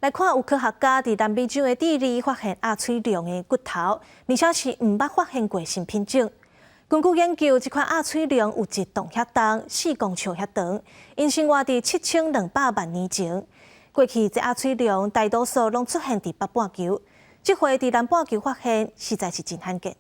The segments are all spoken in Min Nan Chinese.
來看，有科學家佇南美洲的智利發現鴨喙龍的骨頭，而且是毋捌發現過新品種。根據研究，這款鴨喙龍有一丈遐重，4公尺遐長，𪜶生活佇7200萬年前。過去這鴨喙龍大多數攏出現佇北半球，這回佇南半球發現，實在是真罕見。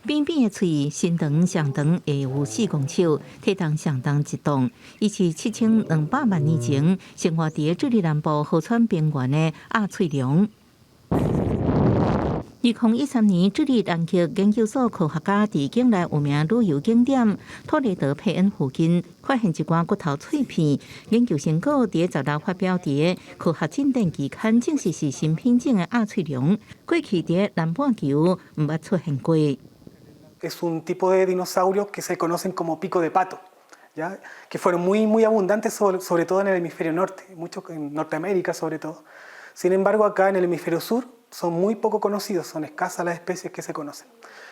扁扁的喙，身長上長會有4公尺，體重上重1磅。伊是7200萬年前生活佇智利南部河川平原的鴨喙龍。2013年，智利南極研究所科學家佇境內有名旅遊景點托雷德佩恩附近發現一寡骨頭碎片。研究成果佇16發表佇科學進展期刊，證實是新品種的鴨喙龍。過去佇南半球毋捌出現過。 Es un tipo de dinosaurios que se conocen como pico de pato, ¿ya? Que fueron muy, muy abundantes, sobre todo en el hemisferio norte, mucho en Norteamérica sobre todo. Sin embargo, acá en el hemisferio sur son muy poco conocidos, son escasas las especies que se conocen.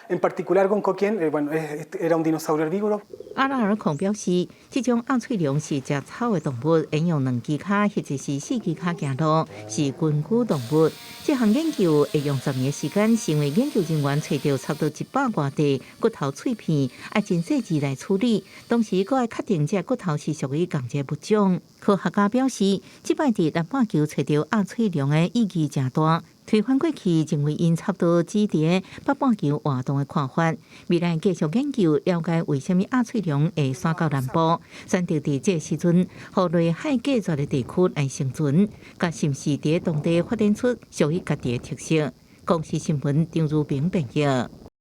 En particular Gonkoken, bueno, era un dinosaurio herbívoro. 阿拉爾孔表示，這種鴨喙龍是食草的動物，會用兩支跤或者是四支跤行路，是群居動物。這項研究會用10年時間，是因為研究人員揣著差不多100外塊骨頭碎片，愛真細緻來處理，同時閣愛確定這骨頭是屬於仝一個物種。科學家表示，這擺佇南半球揣著鴨喙龍的意義誠大。推翻過去認為𪜶差不多只佇北半球活動的看法，未來繼續研究了解為啥物鴨喙龍會徙到南部，選擇佇這個時陣，予內海隔絕的地區來生存，佮是毋是佇當地發展出屬於家己的特色。公視新聞張如平編譯。